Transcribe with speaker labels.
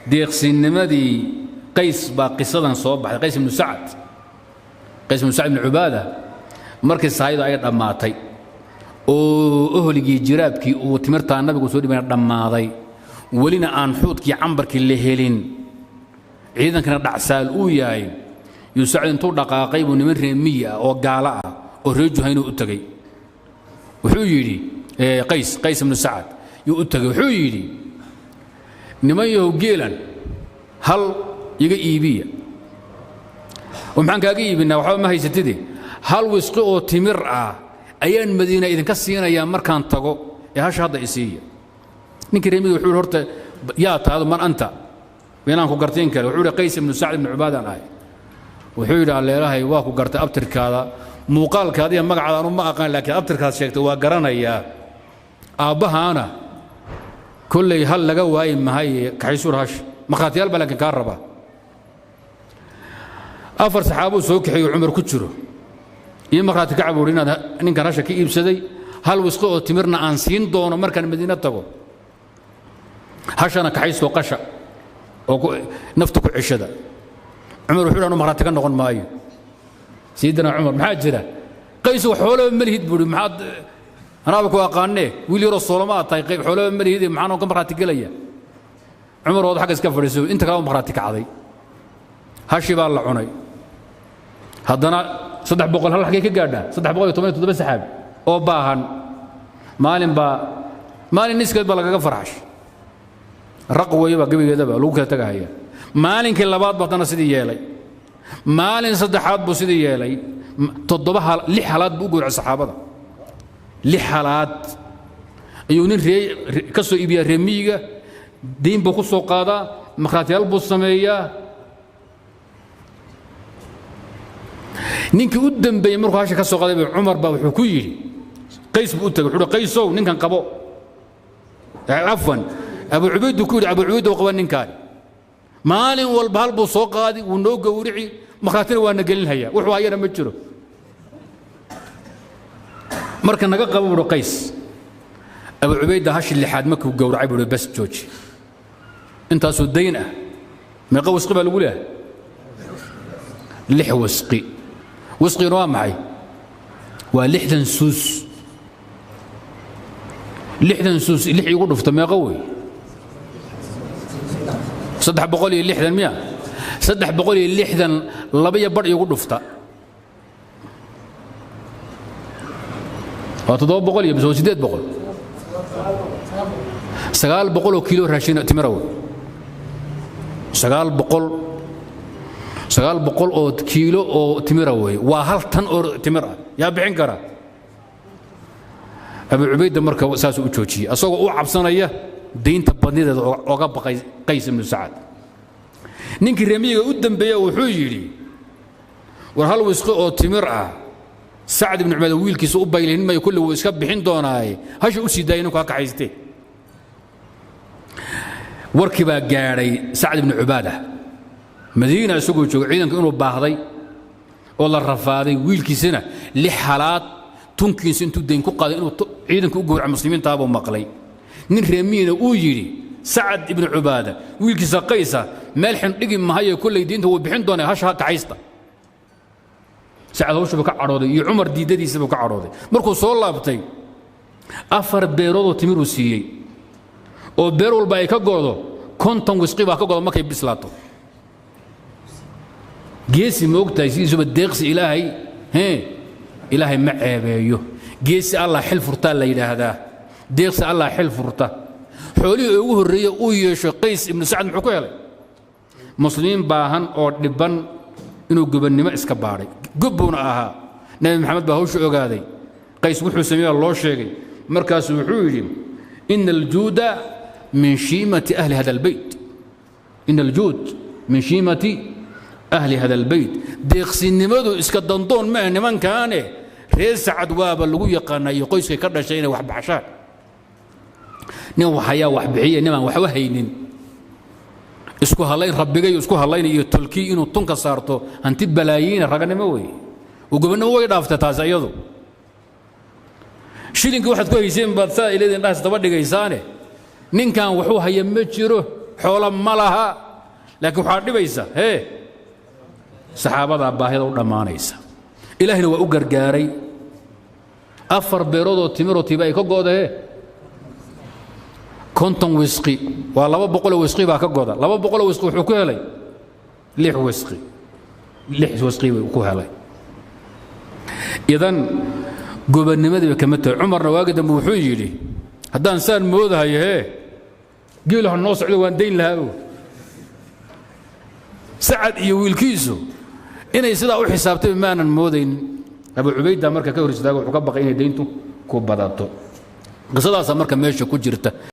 Speaker 1: Deeqsinnimadii Qays baa qisadan soo baxday. Qays ibnu Sacad, Qays ibnu Sacad ibnu Cubaada, markii sahaydu ay dhammaatay oo ohligii jiraabkii uu timirtaa nabigu soo dhibana dhammaaday, welina aan xuudkii cambarkii la helin, ciidankana dhacsaal uu yahay, yuu Sacad intuu dhaqaaqay buu niman reer miyi ah oo gaalo ah oo reer Juhaynu u tegey. Wuxuu yidhi Qays ibnu Sacad yuu u tegey, wuxuu yidhi: "Niman yahow, geelan hal iga iibiya." "Oo maxaan kaaga iibinaa? Waxba ma haysatide." "Hal wisqi oo timir ah ayaan Madiina idinka siinayaa markaan tago, ee hasha hadda isiiya." Ninkii reer miyiga wuxuu yidhi: "Horta yaa taado? Man anta? Inaan ku gartayn kale." Wuxuu yidhi: "Qays ibnu Sacd ibnu Cubaadaan ahay." Wuxuu yidhi: "Alleelahay, waa ku gartay. Abtirkaada, muuqaalkaada iyo magacaada anu ma aqaan, laakiin abtirkaad sheegtay waa garanayaa. Aabbahaana kolley hal laga waayi mahaye, kaxaysuur hasha. Markhaatiyaal baa laakiin kaa rabaa." Afar saxaabuu soo kaxeeyo, Cumar ku jiro. "Iyo markhaati kaca," buu inaad ninkan hasha ka iibsaday, hal wisqi oo timirna aan siin doono markaan Madiine tago. Hashana kaxaystoo qasha oo nafta ku ceshada." Cumar wuxuu anu markhaati ka noqon maayo. Sayidina Cumar: "Maxaa jira, Qays? Xoolaba ma lihid," buuhi. "Maxaad? Anaaba ku aqaanee, wiil yaroo soolama aad tahay, xoolaba ma lihid, maxaan ka markhaati gelaya?" Cumar ood xagga iska fadhiiso, inta kale markhaati kacday. Hashii baa la cunay. Haddana 300 hal xaggay ka gaadhaa? 317 saxaabi oo baahan maalin baa maalin niskeed baa lagaga farxash raq weeye baa gebigeedaba lagu kala tagahaya. Maalinkii labaad ba haddana sidii yeelay, maalin saddexaad buu sidii yeelay. Toddoba hal, lix halaad buu u gowracay saxaabada. Lix halaad ayuu nin ree ka soo iibiyaa reer miyiga, deyn buu ku soo qaadaa, markhaatiyaal buu sameeyaa. Ninkii u dambeeyey markuu hasha ka soo qaaday ba Cumar baa wuxuu ku yidhi, Qays buu u tegey, wuxuu uhi: "Qaysow, ninkan qabo." Cafwan, Abu Cubaydu ku yidhi: "Abu Cubaydow, qaba ninkaani. Maalin walba hal buu soo qaadi, wuu noo gowrici, markhaatina waa na gelinhayaa, wuxuu hayana ma jiro. Marka naga qabo," buuhi Qays. Abu Cubayda hashi lixaad markuu gowracay buuhi: "Bas, jooji. Intaasoo dayn ah, meeqa wisqi baa lagu leeyahay?" 6 wisqi. Wisqiguna waa maxay? Waa 60 suus. 60 suus lix igu dhufta, meeqa wey? 360 miya? 360 laba iyo badh igu dhufta, waa 700 iyo mise waa 800? 900 oo kiilo raashin timira wey. 900, 900 oo kiilo oo timira wey. Waa hal tan oo timir ah. Yaa bixin kara? Abu Cubayda marka saasuu u joojiyey, asagoo u cabsanaya daynta badnideeda oga baqay Qays ibnu Sacad. Ninkii remiyiga u dambeeya wuxuu yidhi: "War hal wisqi oo timir ah Sacd ibnu Cubaada wiilkiisa u baylihin mayo, kulli wuu iska bixin doonaaye, hasha u sii daayay, ninku ha kaxaystee." Warkii baa gaadhay Sacd ibnu Cubaada Madiina isagoo jooga, ciidanku inuu baahday oo la rafaaday, wiilkiisana lix halaad tunkiisa intuu dayn ku qaaday inuu ciidanka u gowraca muslimiintaabuu maqlay. Nin reemiina uu yidhi Sacad ibnu Cubaada wiilkiisa Qaysa meel xindhigi mahayo, kolley diinta wuu bixin doonaa, hasha ha kaxaysta. Sacad hawshuba ka cadhooday iyo Cumar diidadiisabuu ka cadhooday. Markuu soo laabtay, afar beeroodoo timiruu siiyey oo beer walba ay ka go'do 50 wisqi baa ka go'do markay bislaato. Geesi ma ogtahay? Sidiisuba deeqsi Ilaahay hee Ilaahay ma ceebeeyo. Geesi Allah xil furtaa la yidhaahdaa, deeqsi Allah xil furta. Xoolihii ugu horreeye uu yeesho Qays ibnu Sacad muxuu ku helay? Muslimiin baahan oo dhibban inuu gobannimo iska baadhay. Gob buuna ahaa. Nebi Maxamed baa hawsha ogaaday. Qays wuxuu sameeyaa loo sheegay. Markaasuu wuxuu yidhi: "Ina aljuuda min shiimati ahli hada albeyt, ina aljuud min shiimati ahli hada albeyt." Deeqsinimadu iska dandoon maaha nimankaane, reer Sacad waaba lagu yaqaanaa iyo qoyskay ka dhashay inay wax baxshaan. Nin waxayaa wax bixiya, nimaan waxba haynin isku hallayn rabbigay isku hallayn iyo tolkii inuu tunka saarto hanti balaayiina, raganimo weeye oo gobonnimo way dhaaftay taas iyadu. Shilinkii waxaad ku hayseen baad saa ileedin dhahas daba dhigaysaane, ninkan wuxuu haya ma jiro, Xoolo ma laha, laakiin waxaa dhibaysa hee saxaabadaa baahida u dhammaanaysa. Ilaahina waa u gargaaray. 4 beeroodoo timiroo tiiba ay ka go'dahee 50 wisqi, waa 200-oo wisqi baa ka goda. 200-oo wisqi wuxuu ku helay 6 wisqi, 6 wisqi buu ku helay. Idan gobonnimadiiba kama tahay. Cumarna waagi dambe wuxuu yidhi, haddaan saan moodahayo hee geelu ha noo socdo, waan dayn lahaa. Sacad iyo wiilkiisu inay sidaa u xisaabtay maanan moodaynin. Abu Cubayda marka ka hor istaago, wuxuu ka baqay inay dayntu ku badato. Qisadaasaa marka meesha ku jirta.